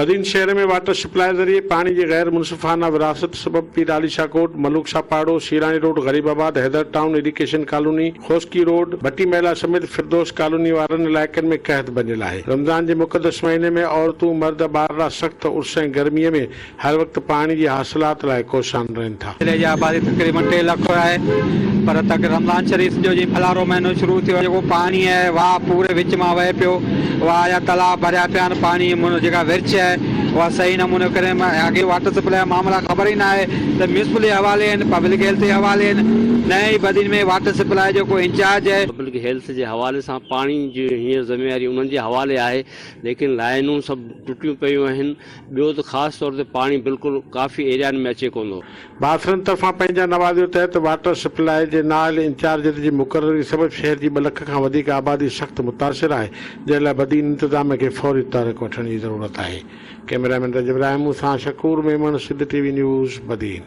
بدين شهر ۾ water supply ذريعي پاڻي جي غير منصفانه ورهاست سبب Pir Ali Shah Kot, Malook Shah Paro, Sherani road, Gharibabad, Haider town, irrigation colony, Khoski road, Bhatti Mohalla سميت فردوس ڪالوني وارن علائقن ۾ قحط بنيل آهي. رمضان جي مقدس مهيني ۾ عورتون، مرد، ٻارڙا سخت عرس ۽ گرمي ۾ هر وقت پاڻي جي حاصلات لاء ڪوشان رهن ٿا. ضلعي جي آبادي تقريبن ٽي لک آهي پر تڪ رمضان شريف جو جيئن ڦلارو مهينو شروع ٿيو آهي جيڪو پاڻي آهي واهه پوري وچ مان وهي پيو واهه جا تلاء ڀريا پيا آهن پاڻي جيڪا ورڇ آهي اها صحيح نموني ڪري اڳي واٽر سپلاء جا معاملا خبر ئي نه آهي ته ميونسپل جي حوالي آهن پبلڪ هيلٿ جي حوالي آهن نه ئي بدين ۾ واٽر سپلاء جو ڪو انچارج آهي. پبلڪ هيلٿ جي حوالي سان پاڻي جي هينئر ذميواري انهن جي حوالي آهي ليڪن لائنون سڀ ٽٽيون پيون آهن ٻيو ته خاص طور تي پاڻي بلڪل ڪافي ايريائن ۾ اچي ڪونه ٿو. بااثرن طرفان پنهنجا نوازيو تحت واٽر سپلاء جي نااهل انچارجن جي مقرري سبب شهر جي ٻه لک کان وڌيڪ آبادي سخت متاثر آهي جنهن لاء بدين انتظاميه کي فوري تحرڪ وٺڻ جي ضرورت آهي. ڪئميرامين رجب راهمون سان Shakoor Memon Sindh T V news Badin.